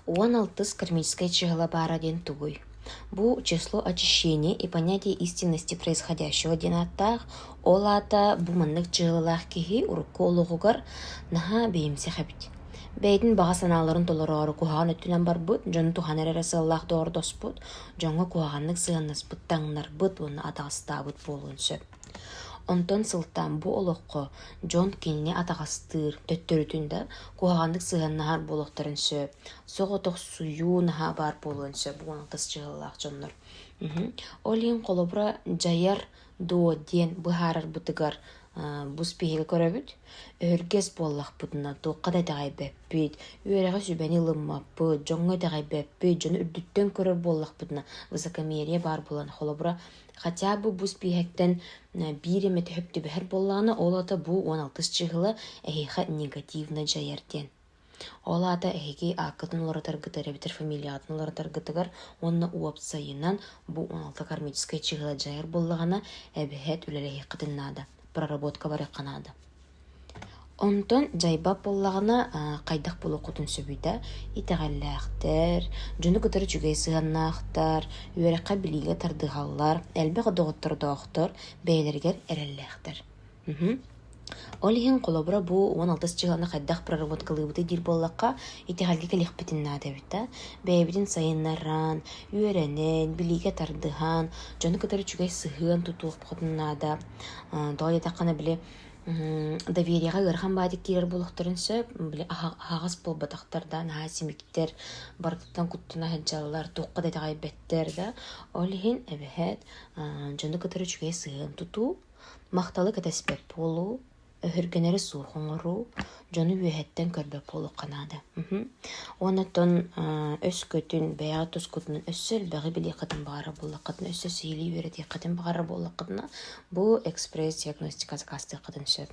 16-ыс кармическай чыһыла баара диэн тугуй? Бу число очищения и понятие истинности происходящего диэн ааттаах, ол аата бу маннык чыһылалаах киһи урукку олоҕугар наһаа бэйэмсэх эбит. Бэйэтин баҕа санааларын толороору куһаҕан өттүнэн барбыт, дьону туһанар эрэ сыаллаах доҕордоспут, дьоҥҥо куһаҕаннык сыһыаннаспыт, таҥнарбыт уонна атаҕастаабыт буолуон сөп. Онтон сылтаан бу олоххо дьон кинини атаҕастыыр, төттөрүтүн да, куһаҕаннык сыһыаннаһар буолуохтарын сөп, соҕотохсуйуу наһаа баар буолуон сөп 16 чыһыллаах дьоннор. Ол иһин холобура дьайар дуо диэн быһаарарбытыгар бу спиһиги көрөбүт. Өһүргэс буоллахпытына туохха да итэҕэйбэппит, үөрэҕи сүбэни ылыммаппыт, дьоҥҥо итэҕэйбэппит, дьону үрдүттэн көрөр буоллахпытына высокомерие баар буолан холобура Хотя бы бу спииһэктэн биир эмэтэ сөп түбэһэр буоллаҕына, ол аата бу 16 чыһыла эһиэхэ негативно дьайар диэн. Ол аата эһиги ааккытын уларытаргытыгар эбэтэр фамилияҕытын уларытаргытыгар уонна уопсайынан бу 16 кармическай чыһыла дьайар буоллаҕына, эбэһээт үлэлэһиэххитин наада, проработка барыахха наада. Онтон дьайбат буоллаҕына, хайдах буолуоххутун сөбүй да, итэҕэллээхтэр, дьону кытары үчүгэй сыһыаннаахтар, үөрэххэ-билиигэ тардыһаллар, элбэх доҕоттордоохтор, бэйэлэригэр эрэллээхтэр. Ол иһин холобура бу 16 чыһыланы хайдах проработкалыыбытый диир буоллахха, итэҕэлгэ кэлиэхпитин наада эбит да. Бэйэбитин сайыннаран, үөрэнэн, билиигэ тардыһан, дьону кытары үчүгэй сыһыан тутуохпутун наада. Тоҕо диэтэххинэ, били Довериеҕа ыарахан баайдык киирэр буолуохтарын сөп, били аһаҕас буолбатахтар да, наһаа симиктэр, барытыттан куттана сылдьаллар, туохха да итэҕэйбэттэр да. Ол иһин эбэһээт дьону кытары үчүгэй сыһыан тутуу, махталы кэтэспэт буолуу, өһүргэнэри суох оҥоруу, дьону үөһэттэн көрбөт буолуохха наада. Уонна оттон өскөтүн бэйэҕит тускутунан өссө элбэҕи билиэххитин баҕарар буоллаххытына, өссө сиһилии үөрэтиэххитин баҕарар буоллаххытына, бу экспресс-диагностика сакаастыаххытын сөп.